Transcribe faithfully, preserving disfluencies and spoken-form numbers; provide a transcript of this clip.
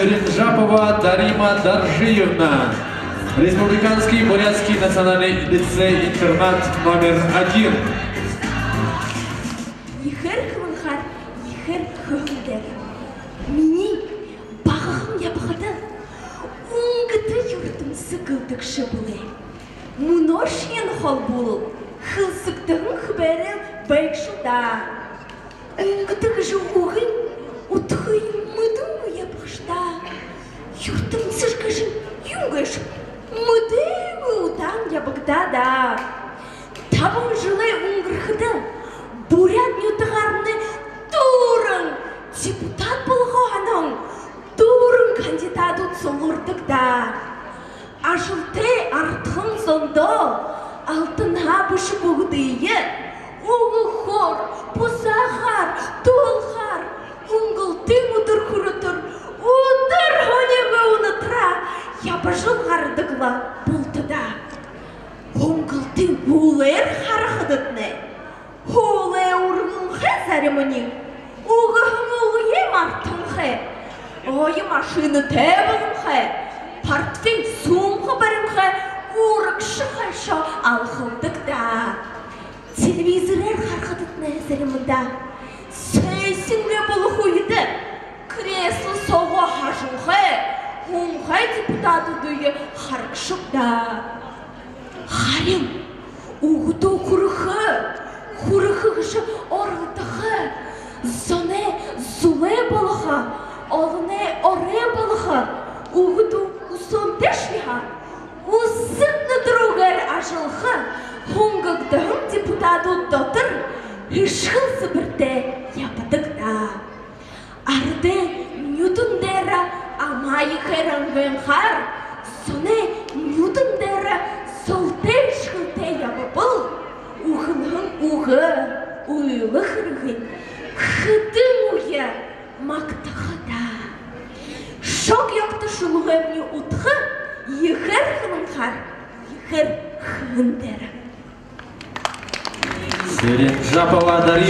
Серенжапова Дарима Даржиевна, Республиканский бурятский национальный лицей-интернат номер один. Ехээр хэлэнхаар, ехээр хэһэн дээрэ. Минии багахан ябахада үнгэтэ юртэмсэ гэлдэгшэ бэлэй. Мүнөөшье холбоол хэлсэгдэһэн хэбээрэйл байгша даа. Үнгэтэ гэжэ үгые удхыень мэдэнгүй ябагши даа. Юртэмсэ гэжэ юм гээшэб, мэдээгүй удаан ябагдаа даа. Табан жэлэй үнгэрхэдэ буряад нютагаарнай дүүрэн депутат болохо һанаһан дүүрэн кандидадууд суглардаг даа. Ажалтай арадхан зондоо алтанһаа бэшэ бүгэдые үгэхөөр, бусаахаар, дуулахаар, үнгэтын үдэр хүрэтэр үдэр һүнигүй унатараа ябажал гарадаг лэ булта даа. Үнгэтын һүүлээр харахадатнай, һүүлэй үргэнхэй зариманиинь үгэһэн үгые мартанхай, оёо машинатай болонхой, портфель, сумка баринхай, урагшаа хойшоо алхалдаг даа. Телевизорээр харахадатнай заримдаа сойсонгүй болохо үедэ кресло соогоо һажалхай, һуунхай депутадуудые харагшаб даа. Харин үгэдөө хүрэхэ, хүрэхэ гэжэ оролдохо, зоной зулай болохо, олоной орой болохо, үгэдөө үсөөнтэйшье һаа, үсэд нүдэрөөр ажаллаха һунгагдаһан депутадууд дотор эшхэл сэбэртэй ябадаг даа. Арадай нюдэн дээрэ амаа ехээр ангайнхаар, зоной нюдэн дээрэ золтой эшхэлтэй ябабал, үгэлһэн үгэ, үйлэ хэрэгынь хэдэн үе магтаха даа. Шог ёгто шүлэгөөрөө удха ехээр хэлэнхаар, ехээр хэһэн дээрэ. Серенжапова Дарима.